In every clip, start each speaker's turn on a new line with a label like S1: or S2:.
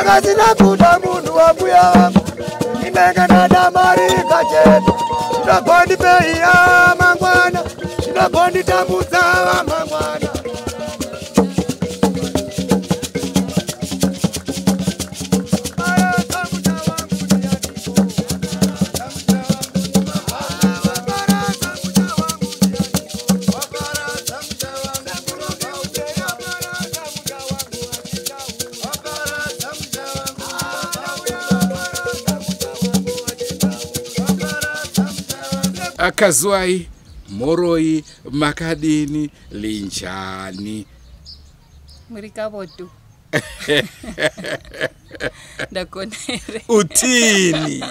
S1: Ndakasina kuda munhu wambuya vangu, inenge ndada mari kachete. Zvinogondipeiya mangwana, zvinogonditambudza mangwana.
S2: Akazuai moroi makadini linjani
S3: muri kabotu ndakona here
S2: utini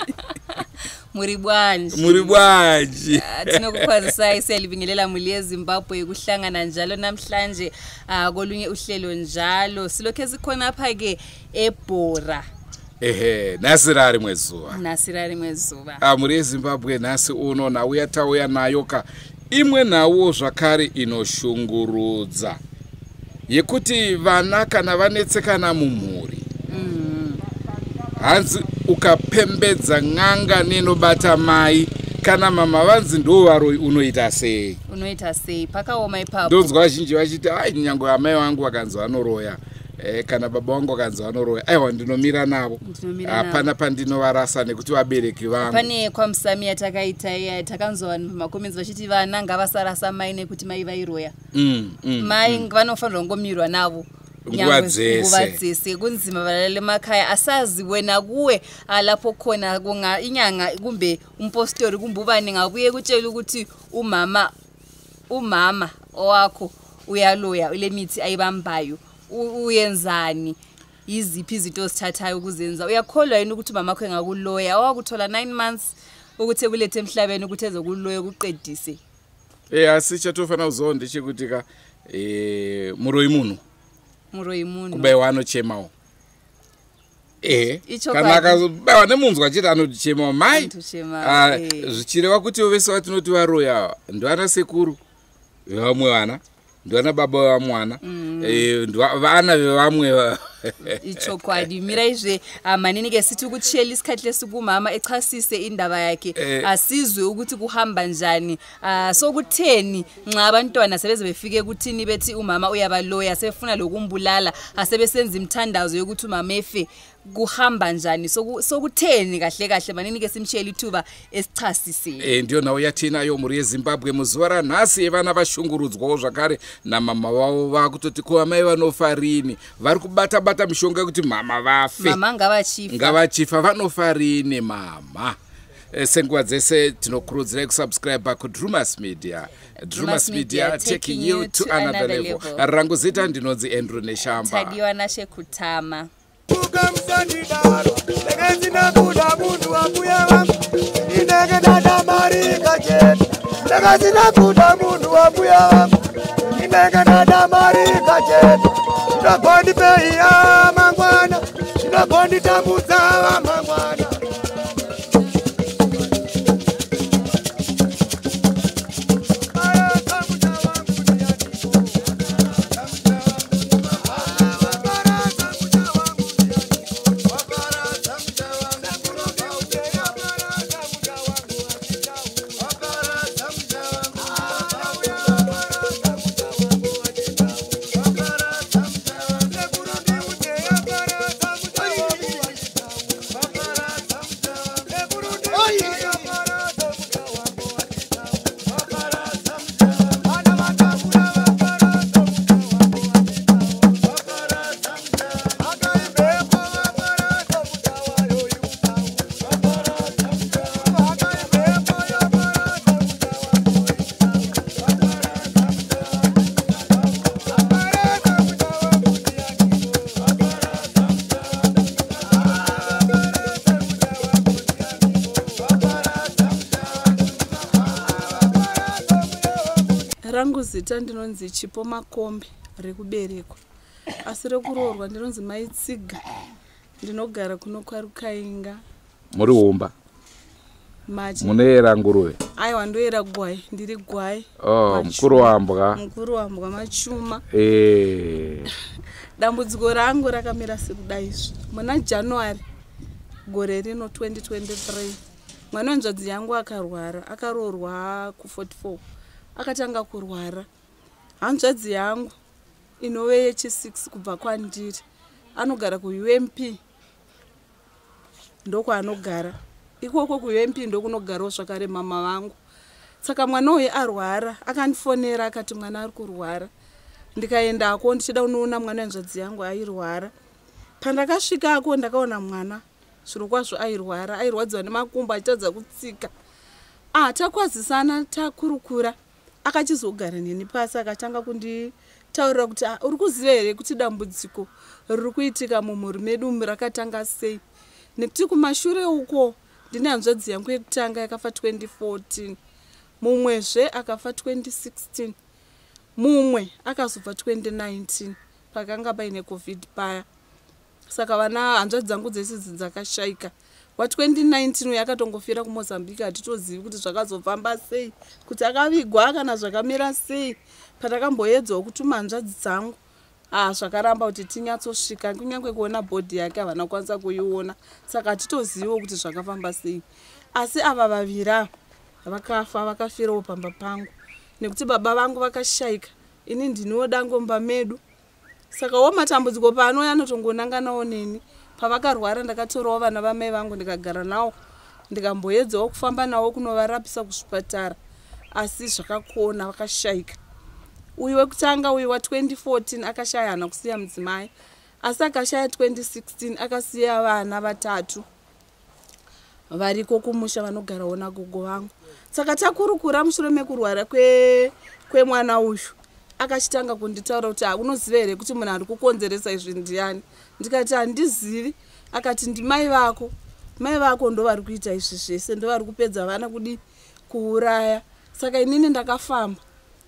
S3: muri bwanji
S2: muri bwanji
S3: Tinokukwazisai siyalibingelela muli yeZimbabwe kuhlangana njalo namhlanje kolunye uhlelo njalo silokhe sikhona apha-ke eBhora.
S2: Ehe, nhasi rarimwe zuva.
S3: Nhasi rarimwe zuva.
S2: Mhuri yeZimbabwe, nhasi uno nhau yatauya nayo ka imwe nhau zvakare inoshungurudza yekuti vana kana vanetsekana mumhuri, hanzi ukapembedza n'anga nenobata mai kana mama vanzi ndo varoi, unoita sei?
S3: Unoita sei? Pakaoma ipapo.
S2: Ndonzwa vazhinji vachiti, ai, nyange amai vangu vakanzi vanoroya, kana baba vangu vakanzi vanoroya, aiwa, ndinomira navo.
S3: Ndinomira navo.
S2: Hapana pandinovarasa nekuti vabereki vangu.
S3: Pane kwamusami yatakaita iya, takanzwa vanhu pamacomments vachiti vana ngavasarasa mai nekuti mai vairoya. Mai vanofanirwa kungomirwa navo
S2: Nguva
S3: nyangwe
S2: dzese.
S3: Nguva dzese kunzima valalele emakhaya, asazi wena kuwe lapho khona kunga inyanga kumbe umpostori kumbe ubani ngabuye kutshela ukuthi umama owakho uyaloya, ule mithi ayibambayo, uyenzani, yiziphi izinto ozithathayo ukuzenza? Uyakholwa yini ukuthi umama wakho engakuloya, owakuthola 9 months ukuthi ekulethe emhlabeni, ukuthi ezokuloya kuqedise?
S2: Asi chatofanira kuzivawo ndechekuti ka muroi munhu.
S3: Muroyi munhu.
S2: Kubayiwa anochemawo, ehe.
S3: Ichokwadi.
S2: Kana akabayiwa nemunzwa chete anotichemawo mai.
S3: Anotochema,
S2: Ah,
S3: eh.
S2: zvichireva kuti vese vatinoti varoya ndivana sekuru vevamwe vana, ndivana baba vevamwe vana, vana vevamwe
S3: Ichokwadi. Mira izve manini ke sithi ukutshiyela isikhathi lesikumama echasise indaba yakhe. Asizwe ukuthi kuhamba njani, sokutheni nxa abantwana sebeze befike kuthini bethi umama uyabaloya, sebefuna lokumbulala, asebesenza imithandazo yokuthi umama efe, kuhamba njani? Sokutheni kahle kahle? Manini ke simtshiyele ithuba esichasisele.
S2: Ndiyo nhau yatinayo, mhuri yeZimbabwe, muzuva ranhasi, vana vashungurudzwawo zvakare namama vavo, vakutoti ko amai vanofa rini? Vari kubata-bata mishonga yekuti mama vafe.
S3: Mama ngavachifa.
S2: Ngavachifa, vanofa rini mama? Senguva dzese tinokurudzirai kusubscribe kuDrumas Media. Drumas Media, taking you to another level. Rangu zita ndinonzi Andrew Neshamba.
S3: Tadiwa Nashekutama.
S1: Mukamusandidaro, ndakasina kuda munhu wambuya vangu, inenge ndada mari kachete. Ndakasina kuda munhu wambuya vangu, inenge ndada mari kachete. Zvinogondipeiya mangwana, zvinogonditambudza mangwana.
S4: Rangu zita ndinonzi Chipo Makombe rekuberekwa, asi rekuroorwa ndinonzi Maitsiga. Ndinogara kuno kwaRukainga.
S2: Muri humba?
S4: Machi.
S2: Munoyera nguruve?
S4: Aiwa, ndoyera gwai, ndiri gwai.
S2: Oh, mukuru wambwa.
S4: Mukuru wambwa machuma. Dambudziko rangu rakamira sekudai izvi. Muna January gore rino 2023, mwana wenzvadzi yangu akarwara, akaroorwa ku44, akatanga kurwara. Hanzvadzi yangu inove yechi6 kubva kwandiri anogara kuUMP, ndokwaanogara ikoko kuUMP, ndokunogarawo zvakare mama vangu. Saka mwana uyu arwara, akandifonera akati mwana ari kurwara. Ndikaendako ndichida kunoona mwana wenzvadzi yangu airwara. Pandakasvikako ndakaona mwana zviro kwazvo airwara, airwadziwa nemakumbo achitadza kutsika. Ah, takwazisana, takurukura, akachizogara neni pasi akatanga kunditaurira kuti, "Ah, uri kuziva here kuti dambudziko riri kuitika mumhuri medu umu rakatanga sei? Nekuti kumashure uko ndine hanzvadzi yangu yekutanga yakafa 2014, mumwezve akafa 2016, mumwe akazobva 2019 pakanga paine COVID paya. Saka vana hanzvadzi dzangu dzese idzi dzakashayika. Wa2019 uyo akatongofira kuMozambique, hatitozivi kuti zvakazofamba sei, kuti akavigwa kana zvakamira sei. Patakamboedzawo kutuma hanzvadzi dzangu, ah, zvakaramba kuti tinyatsosvika, kunyange kuona body yake havana kukwanisa kuiona. Saka hatitoziviwo kuti zvakafamba sei. Asi ava vaviri ava vakafa, vakafirawo pamba pangu, nekuti baba vangu vakashayika, ini ndiniwo dango mumba medu. Saka wo matambudziko paanouya anotongonanganawo neni. Pavakarwara ndakatorawo vana vamai vangu ndikagara nawo, ndikamboedzawo kufamba navo kunovarapisa kuzvipatara, asi zvakakona, vakashayika. Uyu wekutanga uyu wa2014 akashaya, hana kusiya mudzimai, asi akashaya 2016 akasiya vana vatatu variko kumusha vanogarawo nagogo vangu. Saka takurukura mushure mekurwara kwemwana uyu, akachitanga kunditaura kuti, "Ah, unoziva here kuti munhu ari kukonzeresa izvi ndiani?" Ndikati, "Handizivi." Akati, "Ndimai vako, mai vako ndo vari kuita izvi zvese, ndo vari kupedza vana kudi kuuraya." Saka inini ndakafamba,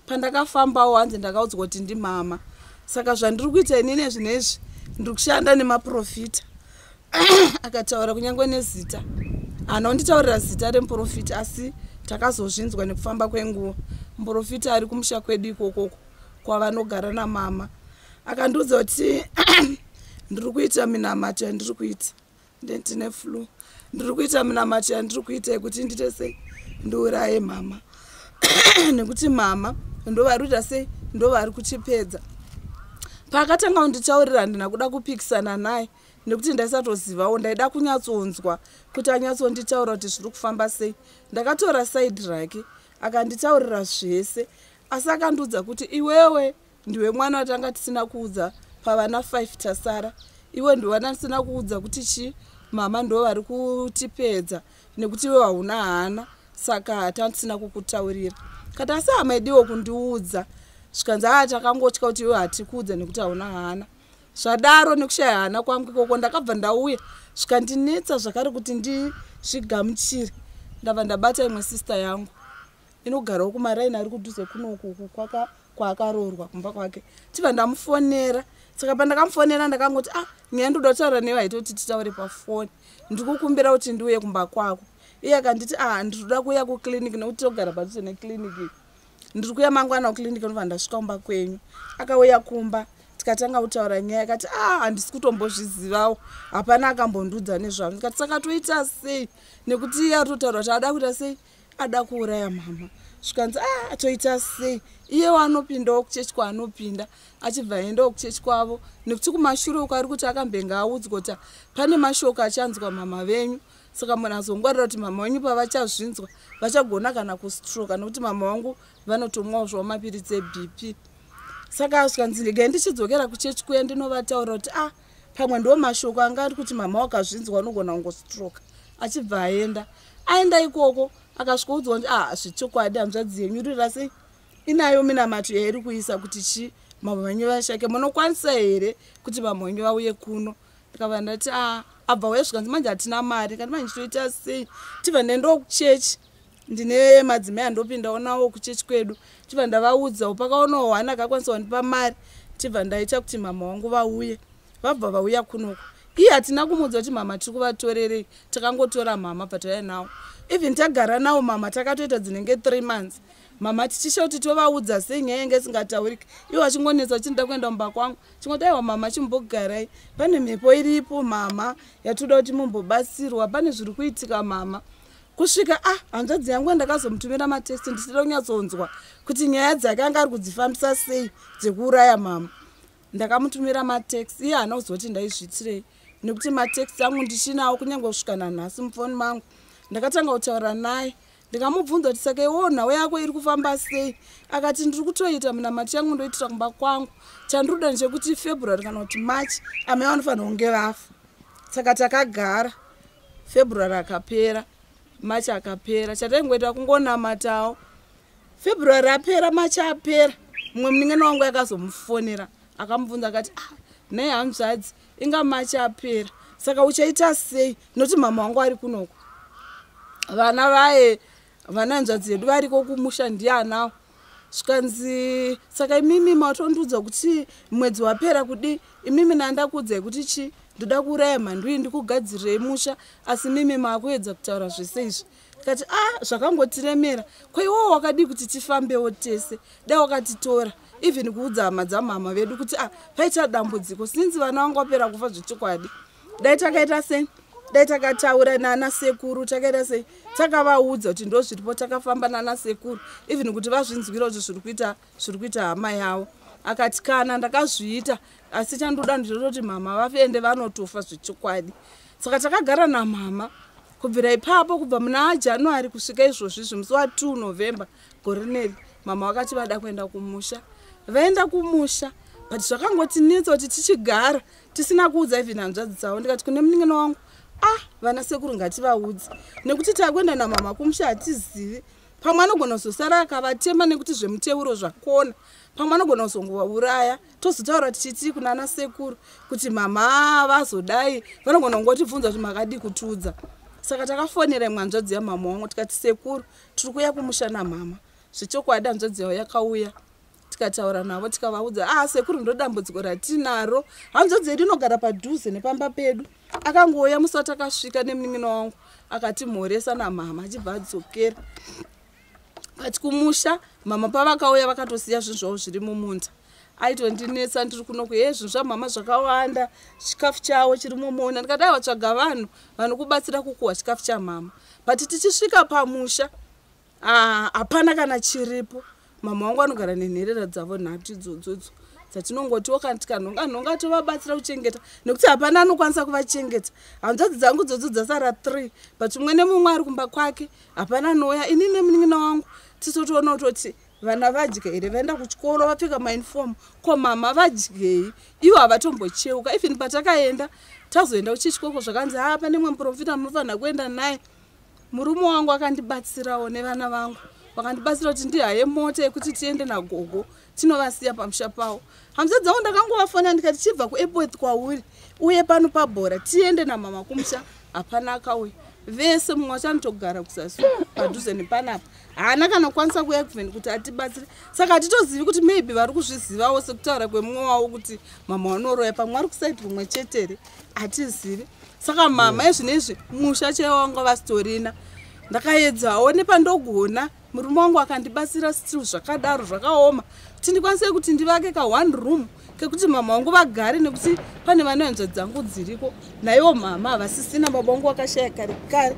S4: pandakafambawo hanzi ndakaudzwa kuti ndimama. Saka zvandiri kuita inini zvinezvi, ndiri kushanda nemaprofita. Akataura kunyange nezita, haana kunditaurira zita remuprofita, asi takazozvinzwa nekufamba kwenguva. Muprofita ari kumusha kwedu ikokoko kwavanogara namama akandiudza kuti ndiri kuita minamato yandiri kuita, ndine flu, ndiri kuita minamato yandiri kuita yekuti ndite sei, ndiuraye mama, nekuti mama ndo vari kuita sei, ndo vari kuchipedza. Paakatanga kunditaurira handina kuda kupikisana naye nekuti ndaisatozivawo, ndaida kunyatsonzwa kuti anyatsonditaura kuti zviri kufamba sei. Ndakatora side rake, akanditaurira zvese, asi akandiudza kuti, "Iwewe ndiwe mwana watanga tisina kuudza pavana 5 tasara, iwe ndiwe wana tisina kuudza kuti chi mama ndo vari kutipedza, nekuti iwe hauna hana, saka tatisina kukutaurira." Kati, "Asi hama idiwo kundiudza." Zvikanzi, "Aa, takangotya kuti iwe hatikuudza nekuti hauna hana." Zvadaro nekushaya hana kwangu ikoko, ndakabva ndauya, zvikandinetsa zvakare kuti ndizvigamuchire. Ndabva ndabata imwe sister yangu inogarawo kumaraini ari kudhuze kunoku kwaakaroorwa kumba kwake, tibva ndamufonera. Saka pandakamufonera ndakangoti, "Ah, nyaya ndoda kutaura newe haitoti titaure pafoni, ndikukumbira kuti ndiuye kumba kwako." Iye akanditi, "Ah, ndinoda kuuya kuclinic nekuti togara padhuze neclinic, ndiri kuuya mangwana kuclinic, ndobva ndasvika kumba kwenyu." Akauya kumba, tikatanga kutaura nyaya. Akati, "A, ah, handisi kutombozvizivawo, hapana akambondiudza nezvazvo." Ndikati, "Saka toita sei, nekuti iye aritotaura kuti ada kuita sei, ada kuuraya mama?" Zvikanzi, "A, ah, toita sei, iyewo anopindawo kuchechi kwaanopinda, achibva aendawo kuchechi kwavo, nekuti kumashure uko ari kuti akambenge audzwa kuti pane mashoko achanzwa mama venyu, saka munhu azongwarira kuti mama venyu pavachazvinzwa vachagona kana kustroka, nekuti mama vangu vanotomwawo zvavo mapiritsi eBP." Saka zvikanzi, "Regai ndichidzokera kuchechi kuya ndinovataurira kuti ah, pamwe ndo mashoko anga ari kuti mama wakazvinzwa unogona kungostroka." Achibva aenda, aenda ikoko akasvikoudzwa kuti, "Ah, zvechokwadi hanzvadzi yenyu rira sei inayo minamato yairi kuisa kuti chi mama venyu vashake, munokwanisa here kuti mama venyu vauye kuno?" Ndikabva ndati, "A." Abva uya, zvikanzi, "Manje hatina mari." Kati, "Manje toita sei?" Tibva ndaendawo kuchechi, ndine madzimai andopindawo nawo kuchechi kwedu, tibva ndavaudzawo, pakaonawo hwana akakwanisa kundipa mari, tibva ndaita kuti mama wangu vauye. Vabva vauya kunoko, iye hatina kumuudza kuti mama tiri kuvatorerei, takangotora mama bva tauya nawo. Even tagara nawo mama takatoita dzinenge 3 months. Mama tichisha kuti tovaudza sei nyaya yanga isingatauriki. Iwo achingonetsa uchinda kuenda mumba kwangu, chingoti aiwa mama chimbogarai, pane mhepo iripo mama yatoda kuti mumbobatsirwa, pane zviri kuitika mama. Kusvika hanzvadzi yangu ndakazomutumira matesti ndichida kunyatsonzwa kuti nyaya dzake anga ari kudzifambisa sei dzekuuraya mama. Ndakamutumira matext, iye haana kuzoti ndaizviitirei nekuti matext angu ndichinawo kunyange kusvika nanhasi mufoni mangu. Ndakatanga kutaura naye ndikamubvunza kuti saka iwewo nhau yako iri kufamba sei. Akati ndiri kutoita minamati yangu ndoitira kumba kwangu, chandinoda ndechekuti February kana kuti March amai vanofanira kunge vafa. Saka takagara, February akapera, March akapera, chataingoita kungonamatawo. February apera, March apera, mumwe munin'ina wangu akazomufonera akamubvunza akati nei hanzvadzi inga March apera, saka uchaita sei nekuti mama wangu ari kunoko, vana vaye vana hanzvadzi yedu variko kumusha ndianawo. Zvikanzi saka imimi matondiudza kuti mwedzi wapera kudi, imimi nandakuudzai kuti chi ndoda kuuraya mhandui ndikugadzirirei musha, asi mimi maakuedza kutaura zvese izvi. Tikati zvakangotiremera, ko iwowo wakadii kuti tifambewo tese, dai wakatitora even kuudza hama dzamama vedu kuti paita dambudziko sinzi vana vangu vapera kufa zvechokwadi, dai takaita sei, dai takataura nana sekuru, takaita sei, takavaudza kuti ndo zviripo, takafamba nana sekuru even kuti vazvinzwira kuti zviri kuita hama yavo. Akati kana ndakazviita asi chandoda ndinototi mama vafe vanotofa zvechokwadi. Saka takagara namama kubvira ipapo, kubva muna January kusvika izvozvi musi wa 2 November gore rineri, mama vakati vada kuenda kumusha. Vaenda kumusha but zvakangotinetsa kuti tichigara tisina kuudza even hanzvadzi dzavo. Ndikati kune munin'ina wangu vana sekuru ngativaudze nekuti takuenda namama kumusha hatizivi, pamwe anogona kuzosara akavatema nekuti zvemuteuro zvakona, pamwe anogona kuzongovauraya. Tozotaura tichiti kunana sekuru kuti mama vazodai, vanogona kungotibvunza kuti makadii kutiudza. Saka takafonera imwe hanzvadzi yamama wangu tikati sekuru tiri kuuya kumusha namama. Zvechokwadi hanzvadzi yavo yakauya, tikataura navo tikavaudza sekuru ndo dambudziko ratinaro, hanzvadzi yedu inogara padhuze nepamba pedu. Akangouya musi watakasvika nemunin'ina wangu akatimhoresa namama achibva adzokera. But kumusha mama pavakauya vakatosiya zvinhu zvavo zviri mumunda. Aitondinetsa ndiri kunoku, zvinhu zvamama zvakawanda, chikafu chavo chiri mumunda. Ndikati aiwa tsvaga vanhu vanokubatsira kukuhwa chikafu chamama. But tichisvika pamusha hapana kana chiripo. Mama wangu anogara nenherera dzavo nhatu idzodzodzo dzatinongotiwo kana tikanhonga nhonga tovabatsira kuchengeta nekuti hapana anokwanisa kuvachengeta. Hanzvadzi dzangu dzodzo dzasara 3 but umwe nemumwe ari kumba kwake, hapana anouya. Ini nemunin'ina wangu tisotoona kutoti vana vadya here, vaenda kuchikoro vapfeka mauniform, ko mama vadyei, ivo havatombocheuka. Even patakaenda tazoenda kuchichikoko zvakanzi pane mumwe muprofita munofanira kuenda naye. Murume wangu akandibatsirawo nevana vangu, vakandibatsira kuti ndihaye mota yekuti tiende nagogo tinovasiya pamusha pavo. Hanzvadzi dzangu ndakangovafona ndikati chibva kuAirport kwauri uye pano pabhora tiende namama kumusha, hapana akauya. Vese mumwe wacho anotogara kuzasi padhuze nepanapa, haana kana kukwanisa kuuya kuvheni kuti atibatsire. Saka hatitozivi kuti maybe vari kuzvizivawo sekutaura kwemumwe wavo kuti mama vanoroya, pamwe ari kusaidi rumwe chetere, hatizivi. Saka mama izvinezvi musha chaiwo wanga vasitorina. Ndakaedzawo nepandogona, murume wangu akandibatsira still zvakadaro zvakaoma kuti ndikwanise kuti ndivake ka one room kekuti mama vangu vagare nekuti pane vana hanzvadzi dzangu dziriko, naivo mama havasisina, baba vangu vakashaya kare kare.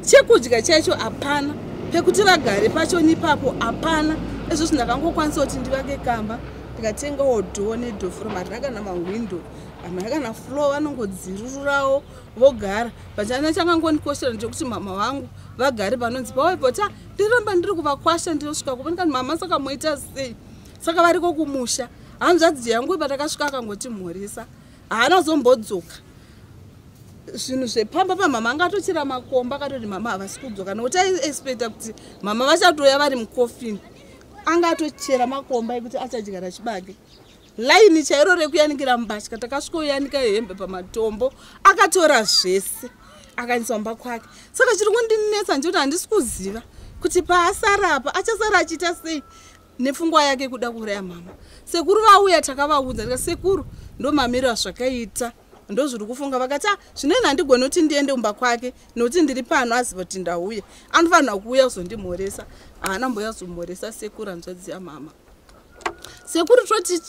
S4: Chekudya chaicho hapana, pekuti vagare pacho nipapo hapana. Izvozvo ndakangokwanisa kuti ndivake kamba, ndikatengawo door nedoor frame, harina kana mahwindo, hamuna kana floor, vanongodzirururawo vogara. Pachana changangondikoshera ndechekuti mama vangu vagare panonzi pawepota, ndiramba ndiri kuvakwasha ndinosvika kuva ndikati mama saka moita sei. Saka variko kumusha. Hanzvadzi yangu patakasvika akangotimhoresa, haana kuzombodzoka. Zvinhu zvepamba pamama angatochera makomba akatoti mama havasi kudzoka nekuti aiexpecta kuti mama vachatouya vari mukofini. Angatochera makomba ekuti achadyara chibage. Laini chairo rekuyanikira mbatya takasvikoyanika hembe pamatombo, akatora zvese akaendesa kumba kwake. Saka chiri kundinetsa ndechekuti handisi kuziva kuti paasara apa achasara achiita sei nepfungwa yake kuda kuuraya mama. Sekuru vauya takavaudza, ndikati sekuru ndo mamiriro azvakaita. Ndozviri kufunga. Vakati a zvineni handigoni kuti ndiende kumba kwake nokuti ndiri pano, aziva kuti ndauya, anofanira kuuya kuzondimhoresa. Haana mboya kuzomhoresa sekuru, hanzvadzi yamama. Sekuru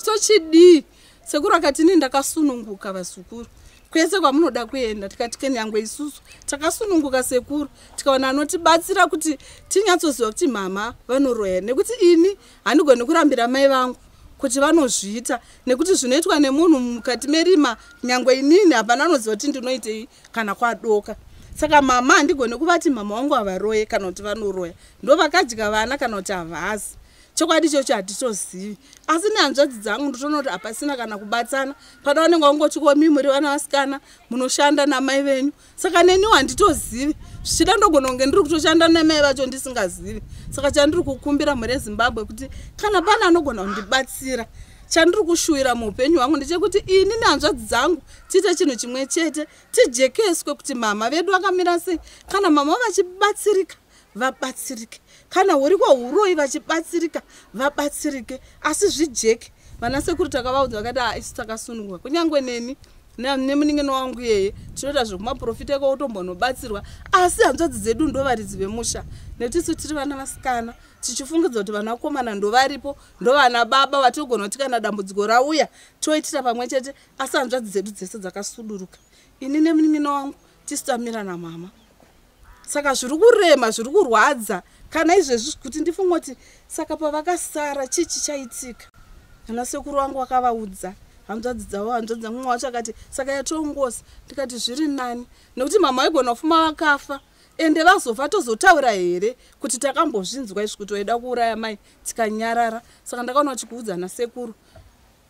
S4: tochidii? Sekuru akati ini ndakasununguka vazukuru, kwese kwamunoda kuenda. Tikati kenyangwe isusu takasununguka sekuru, tikaona anotibatsira kuti tinyatsoziva kuti mama vanoroya, nekuti ini handigoni kurambira mai vangu kuti vanozviita, nekuti zvinoitwa nemunhu mukati merima, nyangwe inini hapana anoziva kuti ndinoitei kana kwadoka. Saka mama handigoni kuvati mama wangu havaroye kana kuti vanoroya, ndo vakadya vana kana kuti havazi. Chokwadi ichocho hatitozivi, asi nehanzvadzi dzangu ndotoona kuti hapasina kana kubatsana. Pada vanenge vangoti komi muri vana vasikana munoshanda namai venyu, saka neniwo handitozivi, zvichida ndogona kunge ndiri kutoshanda namai vacho ndisingazivi. Saka chandiri kukumbira mhuri yeZimbabwe kuti kana pane anogona kundibatsira, chandiri kushuwira muupenyu hwangu ndechekuti ini nehanzvadzi dzangu tiite chinhu chimwe chete, tijekeswe kuti mama vedu vakamira sei. Kana mama vachibatsirika vabatsirike, kana huriko huroyi vachibatsirika vabatsirike, asi zvijeke. Vana sekuru takavaudza vakati a isu takasunungwa, kunyange neni nemunin'ina wangu iyeye tinoita zvekumaprofita iko kutombonobatsirwa, asi hanzvadzi dzedu ndovaridzi vemusha, nekuti isu tiri vana vasikana tichifungidza kuti vanakomana ndovaripo, ndovana baba vatogona kuti kana dambudziko rauya toitira pamwe chete, asi hanzvadzi dzedu dzese dzakasuduruka, ini nemunin'ina wangu tisu tamira namama. Saka zviri kurema, zviri kurwadza kana izvezvi kuti ndifunge kuti saka pavakasara chii chichaitika. Ana sekuru vangu vakavaudza hanzvadzi dzavo, hanzvadzi dzangu mumwe wacho akati saka yatongosi, ndikati zviri nani nekuti mama vaigona kufuma vakafa, ende vazofa tozotaura here kuti takambozvinzwa izvi kuti waida kuuraya mai tikanyarara. Saka ndakaona kuti kuudza ana sekuru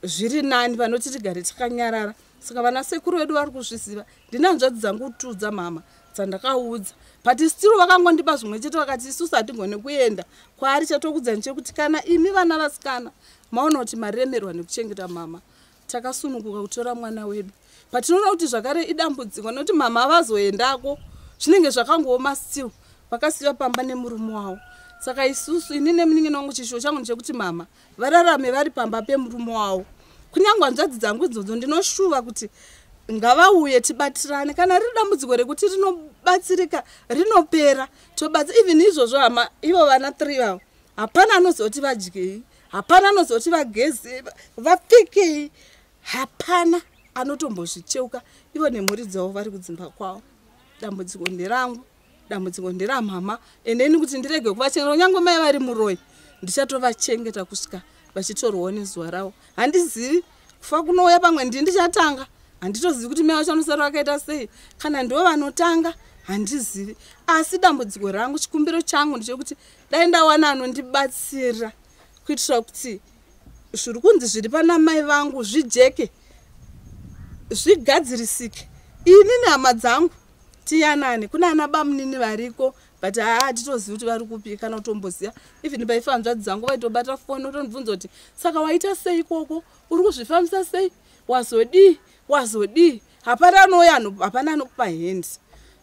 S4: zviri nani panoti tigare takanyarara. Saka vana sekuru vedu vari kuzviziva, ndine hanzvadzi dzangu kutudza mama dzandakaudza, but still vakangondipa zvimwe chete, vakati isusu hatigone kuenda kwaari. Chatokudza ndechekuti kana imi vana vasikana maona kuti maremerwa nekuchengeta mama, takasununguka kutora mwana wedu, patinoona kuti zvakare idambudziko nekuti mama vazoendako zvinenge zvakangooma, still vakasiyiwa pamba nemurume wavo. Saka isusu ini nemunin'ina wangu chishuwo changu ndechekuti mama vararame vari pamba pemurume wavo. Kunyange hanzvadzi dzangu idzodzo ndinoshuva kuti ngavauye tibatirane, kana riri dambudziko rekuti rinobatsirika rinopera tobatsa. Even izvozvo hama ivo vana 3 vavo hapana anozoti vadyei, hapana anozoti vageze vapfekei, hapana anotombozvicheuka. Ivo nemhuri dzavo vari kudzimba kwavo. Dambudziko nderangu, dambudziko nderamama, endeni kuti ndirege kuvachengeta. Kunyange mai vari muroyi ndichatovachengeta kusvika vachitorwawo nezuva ravo. Handizivi kufa kunouya, pamwe ndii ndichatanga, handitozivi kuti mai vacho vanosara vakaita sei, kana ndivo vanotanga handizivi. Asi dambudziko rangu, chikumbiro changu ndechekuti dai ndawana anondibatsira kuitira kuti zviri kunzi zviri pana mai vangu zvijeke, zvigadzirisike, ini nehama dzangu tiyanane. Kuna ana bamunini variko, but haa hatitozivi kuti vari kupi kana kutomboziva. Even paifa hanzvadzi dzangu vaitobata foni otondibvunza kuti saka waita sei ikoko, uri kuzvifambisa sei, wazodii wazodii. Hapana anouya, hapana anokupa hendi.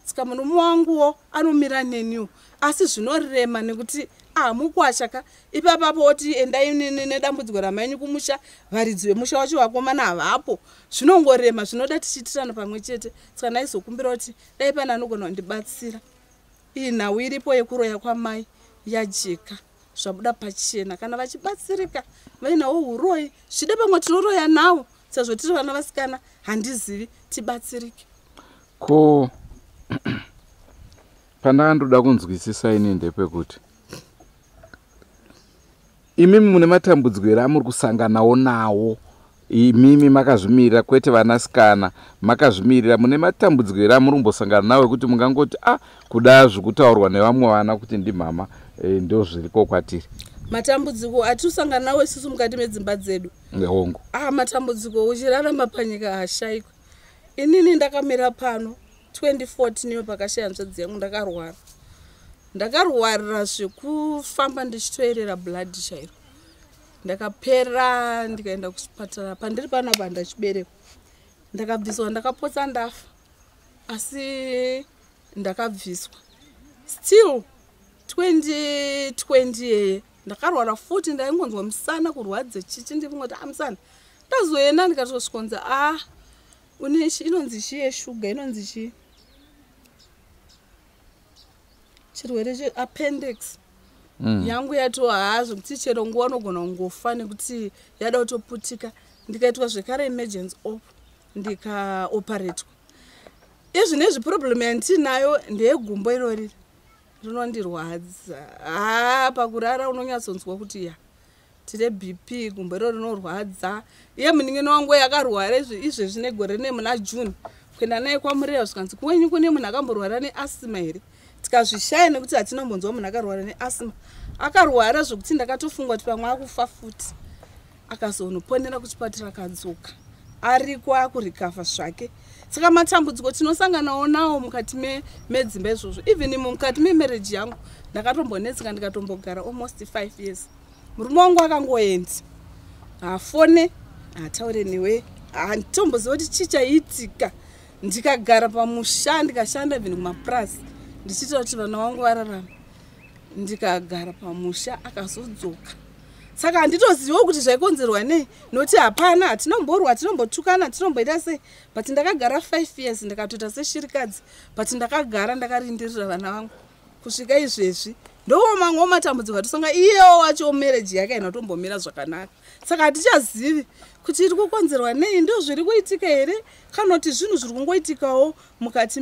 S4: Saka murume wanguwo anomira neniwo, asi zvinorema nekuti amukwasha ka ipapapo oti endai nedambudziko ramainyu kumusha, varidzi vemusha wacho vakomana havapo, zvinongorema, zvinoda tichiitirana pamwe chete. Saka ndaizokumbira kuti dai pane anogona kundibatsira, iyi nhau iripo yekuroya kwamai yajeka, zvabuda pachena, kana vachibatsirika vainawo uroyi, zvichida pamwe tinoroya nawo sezvo tiri vana vasikana, handizivi, tibatsirike.
S2: Ko pandakandoda kunzwisisa ini ndepekuti imimi mune matambudziko here amuri kusanganawo nawo imimi makazvimirira, kwete vanasikana, makazvimirira, mune matambudziko here amuri kumbosangana nawo ekuti mungangoti a kuda zvekutaurwa nevamwe vana kuti ndimama ndo zviriko kwatiri?
S4: Matambudziko atinosangana nawo isusu mukati medzimba dzedu?
S2: Hongu.
S4: Matambudziko uchirarama panyika haashayikwi. Inini ndakamira pano 2014 iyo pakashaya hanzvadzi yangu, ndakarwara, ndakarwarira zvekufamba ndichitoerera blood chairo, ndakapera, ndikaenda kuchipatara. Pandiri panapa ndachiberekwa, ndakabviswa, ndakapotsa ndafa, asi ndakabviswa. Still 2020 yeye ndakarwara futi, ndaingonzwa musana kurwadze chichi, ndikungoti a musana. Ndazoenda ndikatosvikonza a Une inonzi chii yeshuga, inonzi chii chirwere cheappendix yangu yatohaa zvekuti chero nguva unogona kungofa nekuti yada kutoputika. Ndikaitwa zvekare emergency op, ndikaoparetwa. Izvinezvi problem yandinayo ndeyegumbo irori rinondirwadza. Haa, pakurara unonyatsonzwa kuti ya tine BP, gumbo iro rinorwadza. Iye munin'ina wangu yakarwara izvezvi negore rine muna June, kuenda naye kwaMureva, zvikanzi kwenyu kune munhu akamborwara neasthma here? Tikazvishaya nekuti hatinombonzwa munhu akarwara neasthma. Akarwara zvokuti ndakatofunga kuti pamwe akufa futi. Akazonoponera kuchipatara, akadzoka ariko akurecover zvake. Saka matambudziko tinosanganawo nawo mukati medzimba izvozvo. Even mukati memarriage yangu ndakatombonetseka, ndikatombogara almost 5 years. Murume wangu akangoendi, hafone, hataure newe, handitomboziva kuti chii chaiitika. Ndikagara pamusha, ndikashanda even kumapurasi ndichiita kuti vana vangu vararame. Ndikagara pamusha, akazodzoka. Saka handitoziviwo kuti zvaikonzerwa nei, nokuti hapana, hatinomborwa, hatinombotukana, hatinomboita sei. But ndakagara 5 years, ndikatoita seshirikadzi, but ndakagara ndakarindirira vana vangu kusvika izvezvi. Ndowo mamwewo matambudziko atisanga. Iyewo wacho marriage yake haina kutombomira zvakanaka. Saka hatichazivi kuti iri kukonzerwa nei, ndo zviri kuitika here, kana kuti zvinhu zviri kungoitikawo mukati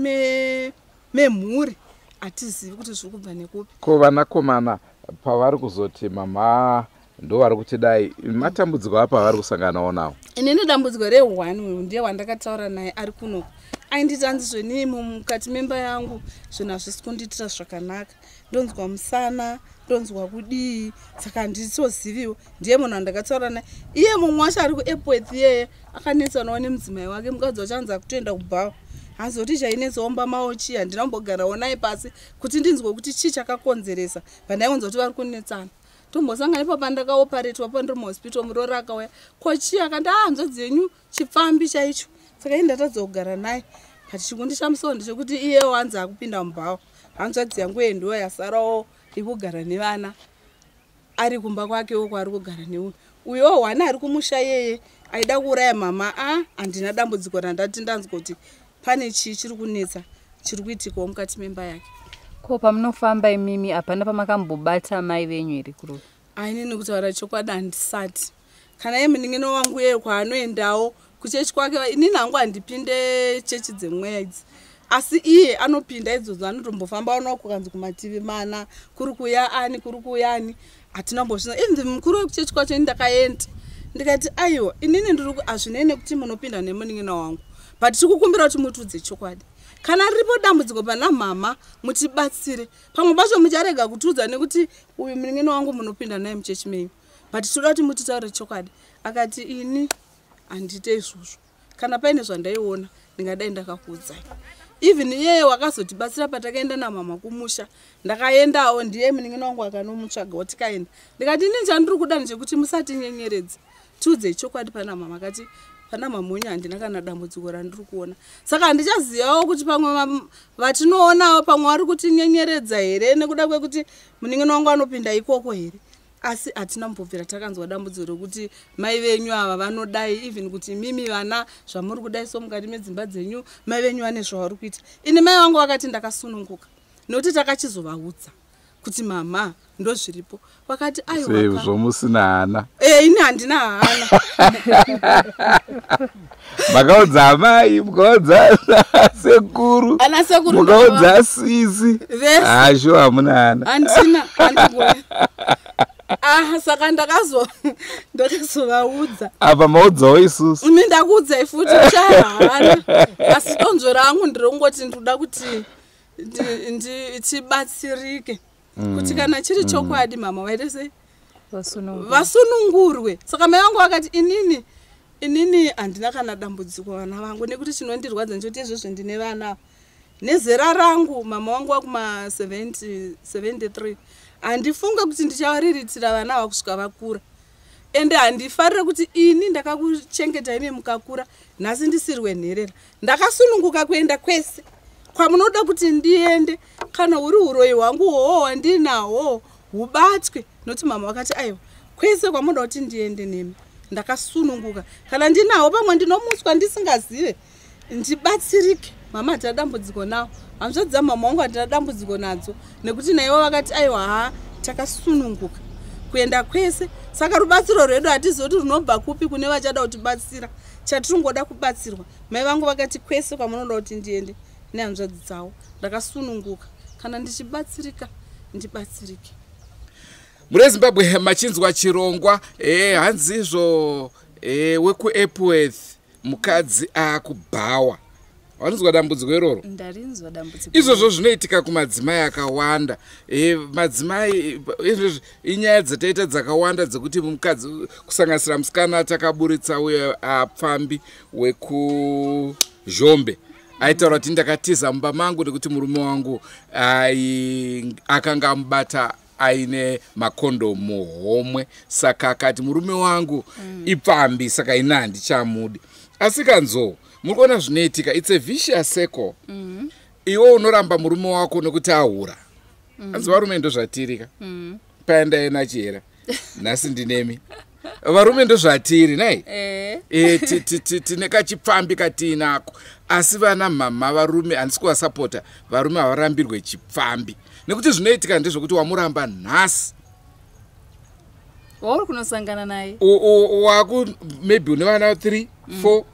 S4: memhuri. Hatizivi kuti zviri kubva nekupi.
S2: Ko vanakomana pavari kuzoti mama ndo vari kuti dai, matambudziko apa vari kusanganawo nawo?
S4: Inini dambudziko re1 uyu ndiye wandakataura naye ari kunoku. Ainditi anzi zvenii mukati memba yangu zvinhu hazvisi kundiitira zvakanaka, ndonzwa musana, ndonzwa kudii. Saka handitoziviwo. Ndiye munhu wandakataura naye. Iye mumwe wacho ari kuEpworth iyeye akanetsanawo nemudzimai wake. Mukadzi wacho anzi akutoenda kubhawa, hanzoti chainetsawo mumba mavo chii. Handina kumbogarawo naye pasi kuti ndinzwe kuti chii chakakonzeresa. Pandaiunza kuti vari kunetsana, tombosangana ipo pandakaoparetwa, pandiri muhospital, murori akauya, ko chii? Akandi a hanzvadzi yenyu chipfambi chaicho. Saka ini ndatadza kugara naye. But chikundishamisawo ndechekuti iyewo hanzi akupinda mubhawa. Hanzvadzi yangu iye ndiyo yasarawo ikugara nevana, ari kumba kwakewo kwaari kugara neuyu. Uyowo hwana ari kumusha iyeye aida kuuraya mama. A handina dambudziko randati ndanzwa kuti pane chii chiri kunetsa, chiri kuitikawo mukati memba yake.
S3: Ko pamunofamba imimi, hapana pamakambobata mai venyu here kurova?
S4: Ainini kutaura chokwadi handisati. Kana iye munin'ina wangu iye kwaanoendawo kuchechi kwake, inini hangu handipinde chechi dzemweya idzi, asi iye anopinda idzodzo. Anotombofamba uno kukanzi kumativi mana kuri kuya ani, kuri kuya ani, hatina kumbozvina. Even mukuru wekuchechi kwacho, ini ndakaenda ndikati aiwa, inini ndiri hazvinei nekuti munopinda nemunin'ina wangu, but tikukumbira kuti mutiudze chokwadi. Kana riripo dambudziko pana mama, mutibatsire. Pamwe pacho mucharega kutiudza nekuti uyu munin'ina wangu munopinda naye muchechi menyu, but toda kuti mutitaure chokwadi. Akati ini handiite izvozvo, kana paine zvandaiona ndingadai ndakakuudzai. Even iyeye wakazotibatsira patakaenda namama kumusha, ndakaendawo, ndiye munin'ina wangu akanomutsvagawo, tikaenda. Ndikati ini chandiri kuda ndechekuti musatinyenyeredze, tiudzei chokwadi pana mama. Akati pana mamonyo handina kana dambudziko randiri kuona. Saka handichazivawo kuti pamwe vatinoonawo pamwe vari kutinyenyeredza here nekuda kwekuti munin'ina wangu anopinda ikoko here. Asi hatina kumbobvira takanzwa dambudziko rekuti mai venyu ava vanodai, even kuti mimi vana zvamuri kudai so mukati medzimba dzenyu mai venyu vane zvavari kuita. Ini mai vangu vakati ndakasununguka nokuti takachizovaudza kuti mama ndozviripo, vakati aiwa.
S2: Sezvo musina hana.
S4: E, ini handina hana.
S2: Makaudza amai, mukaudza sekuru,
S4: ana sekuru,
S2: mukaudza sisi.
S4: Vese.
S2: Hasho hamuna hana.
S4: Handina, handigoni. Ah, saka ndakazovaudza.
S2: Apa maudzawo isusu.
S4: Imi ndakuudzai futi kushaya hana. Asi donzvo rangu ndirongoti ndinoda kuti tibatsirike kuti kana chiri chokwadi mama vaite sei, vasunungurwe. Saka mai vangu vakati inini handina kana dambudziko, vana vangu, nekuti chinondirwadza ndechoti izvozvo ndine vana ava nezera rangu, mama wangu wakuma 70 73, handifunge kuti ndichavariritira vana ava kusvika vakura. Ende handifarire kuti ini ndakakuchengeta imi mukakura, nhasi ndisirwe nherera. Ndakasununguka kuenda kwese kwamunoda kuti ndiende. Kana huri uroyi hwangu hwohwo hwandinahwo hubatwe, nokuti mama vakati aiwa, kwese kwamunoda kuti ndiende nemi ndakasununguka. Kana ndinawo pamwe ndinomutswa ndisingazive. Ndibatsirike mama, hatina dambudziko nawo. Hanzvadzi dzamama wangu hatina dambudziko nadzo, nekuti naivo vakati aiwa, ha, takasununguka kuenda kwese. Saka rubatsiro rwedu hatizivi kuti runobva kupi kune vachada kutibatsira. Chatiringoda kubatsirwa, mai vangu vakati kwese kwamunoda kuti ndiende nehanzvadzi dzavo ndakasununguka. Kana ndichibatsirika, ndibatsirike.
S2: Mune Zimbabwe machinzwa chirongwa. Hanzizvo wekuEpworth, mukadzi akubhawa. Wanonzwa dambudziko iroro?
S3: Ndarinzwa dambudziko.
S2: Izvozvo zvinoitika kumadzimai akawanda. Madzimai, izvozvi inyaya dzataita dzakawanda dzekuti mukadzi, kusanganisira musikana takaburitsa uye apfambi wekuZhombe, aitaura kuti ndakatiza mumba mangu nekuti murume wangu akanga amubata aine makondomu muhomwe. Saka akati murume wangu ipfambi, saka ini handichamudi. Asi kanzo muri kuona zvinoitika, it's a vicious circle. Iwe unoramba murume wako nekuti ahura. Anzi varume ndozvatirika. Paendai nachihera, nhasi ndinemi. Varume ndozvatiri nai. Tine kachipfambi katiinako. Asi vana mama, varume handisi kuvasapota. Varume havarambirwe chipfambi, nekuti zvinoitika ndezvekuti wamuramba nhasi,
S3: wauri kunosangana naye.
S2: Waku maybe une vana 3, 4.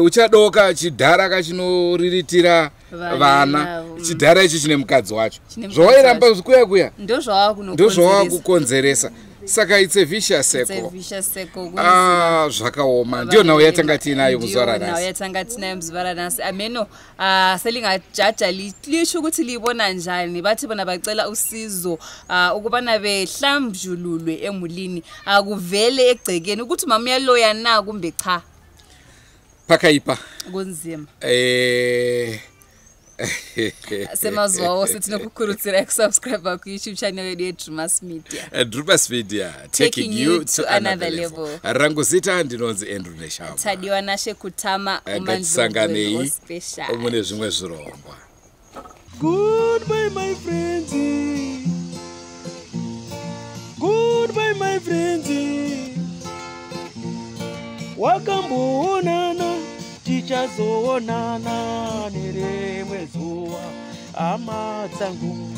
S2: Uchadoka chidhara kachinoriritira
S3: vana
S2: vana.
S3: Navo.
S2: Chidhara ichi chine mukadzi wacho.
S3: Chine mukadzi.
S2: Zvawairamba kuya kuya
S3: ndozvawava.
S2: Ndozvawava kukonzeresa. Saka it's a vicious circle.
S3: Vicious circle.
S2: Ah, zvakaoma. Ndiyo nhau yatanga tiinayo muzuva
S3: Ndiyo nhau
S2: ranhasi.
S3: yatanga tinayo muzuva ranhasi. Ameno selingajaja lisho ukuthi liyibona njani. Bathi bona bacela usizo ukubana behlamjululwe emulini, akuvele egcekeni ukuthi mama uyaloya na kumbe cha.
S2: Pakaipa.
S3: Kunzima. Semazuva ose tinokukurudzirai kusubscribe kuYouTube channel yedu yeDrumas Media.
S2: Drumas Media, taking you to another level. Rangu zita ndinonzi Andrew Neshamba.
S3: Tadiwa Nashe Kutama.
S2: Ngatisanganei
S3: Special.
S2: mune zvimwe zvirongwa.
S1: Goodbye, my friends. Goodbye, my friends. Wakamboonana, tichazoonana nerimwe zuva, hama dzangu.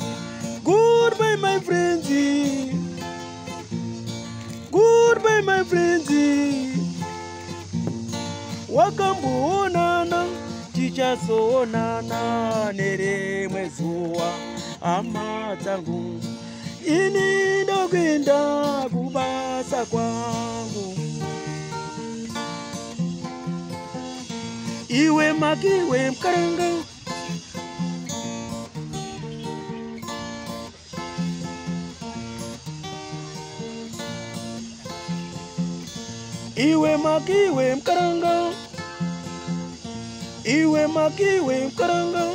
S1: Goodbye, my friends. Goodbye, my friends. Wakamboonana, tichazoonana nerimwe zuva, hama dzangu. Ini ndokuenda kubasa kwangu. Iwe makiwe mukaranga. Iwe makiwe mukaranga, iwe makiwe mukaranga.